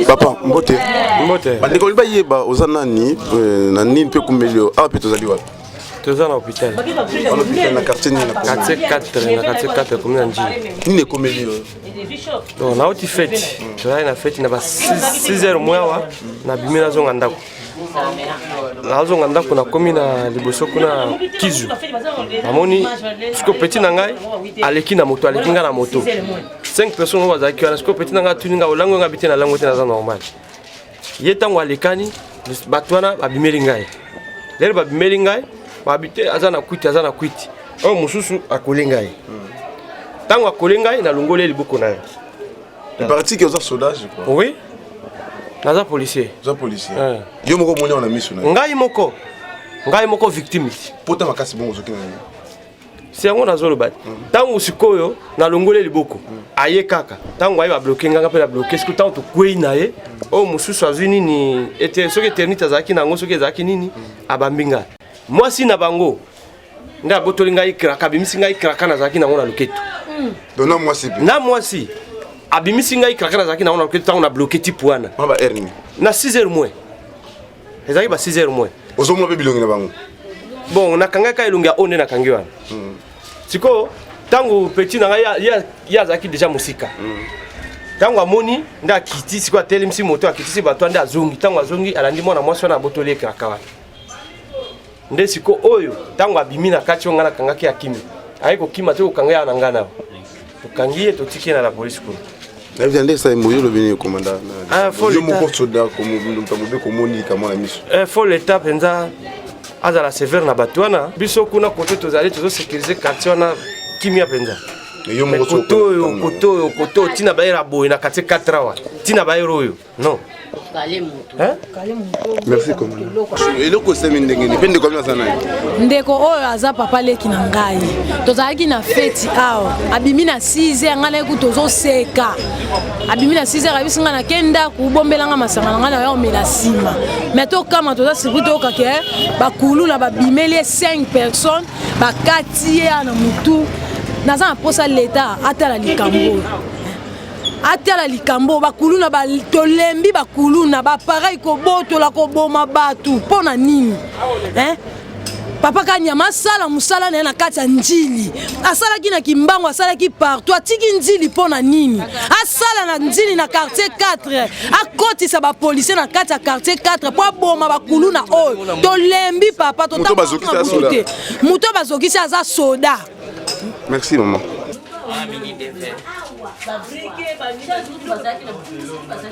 Papa, mbote. Mbote. Bandeko olingi bayeba oza nani, na nini mpe ekumeli yo awa, mpe tozali wapi? Toza na hôpital. Wana hôpital na quartier nini na Congo? Quartier 4, na quartier 4, commune ya Ndjili. Nini ekomeli yo? Donc nauti fête, tozali na fête na ba 6 heures moins awa, nabimi nazonga ndako. Nazonga ndako, nakomi na liboso kuna Kizu, namoni siko petit na ngai aleki na moto, aleki ngai na moto, 5 personnes oyo bazalaki wana. Siko petit na ngai atuni ngai: "Olango?" Ngai bi te, nalango te, naza normal. Ye ntango alekani, bato wana babimeli ngai. Lelo babimeli ngai, babi te aza na kwiti, aza na kwiti. Oyo mosusu akoli ngai. Ntango akoli ngai, nalongoli ye liboko na ye. Il paraît que oza soldat, je crois. Oui, naza policier. Oza policier? Eh. Yo moko omoni awa na miso na yo? Ngai moko, ngai moko victime. Pota makasi bongo ozoki na nini? Si yango nazoloba te. Ntango sikoyo nalongoli ye liboko, aye kaka. Ntango aye, babloquer nganga mpe nabloquer. Sikoyo ntango tokwei na ye, oyo mosusu azwi nini ete soki eternite azalaki nango, soki ezalaki nini, abambi ngai. Mwasi na bango nde abotoli ngai kraka, abimisi ngai kraka nazalaki nango na loketo. Donc na mwasi mpe? Na mwasi abimisi ngai kraka nazalaki nango na loketo ntango na bloquer type wana. Wana ba heure nini? Na 6 heures moins, ezalaki ba 6 heures moins. Ozomona mpe bilongi na bango? Bon, nakangaki kaka elongi ya oyo nde nakangi wana. Sikoyo ntango petit na ngai ye azalaki déjà mosika, ntango amoni nde akiti. Sikoyo atelemisi moto, akitisi bato nde azongi. Ntango azongi, alandi mwana mwasi wana, abotoli ekraka wana. Nde sikoyo oyo ntango abimi na kati oyo ngai nakangaki, akimi, aye kokima te, kokanga ya na ngai nawa, tokangi ye, totiki ye na la polise kuna. Nayebi nde esala moyo. Olobi nini, komanda? Ah, faut yo l'état. moko soda, moto mobe komoni likambo na miso? Faut l'état mpenza azala sévère na bato wana. Biso kuna kote tozali, tozosécuriser quartier wana, kimia mpenza. Yo moko kote oyo, kote oyo, kote oyo, ntina bayera boye na quartier 4 awa, ntina bayera oyo non. Hein? Merci commandant. Eloko esemi ndenge nini mpe ndeko abino aza nani? Ndeko oyo aza papa leki na ngai. Tozalaki na feti awa, abimi na 6 heures. Ngai nayeku, tozoseka. Abimi na 6 heures, ayebisi ngai: "Nake ndako, bombelanga masanga na ngai, na ya omela nsima." Mais tokama, toza surpris, toyokake bakuluna babimeli ye, 5 personnes, bakati ye na mutu. Naza na mposa leta atala likambo oyo, atala likambo bakuluna. Tolembi bakuluna, bapareil, kobotola, koboma bato, mpo na nini, hein? Papa Kanyama asala mosala na ye na kati ya Njili. Asalaki na Kimbangu, asalaki partout, atiki Njili mpo na nini? Asala na Njili na quartier 4, akotisa bapolicier na kati ya quartier 4 mpo aboma bakuluna oyo. Tolembi papa, totabutu te. Moto bazokisi aza soda. Merci maman.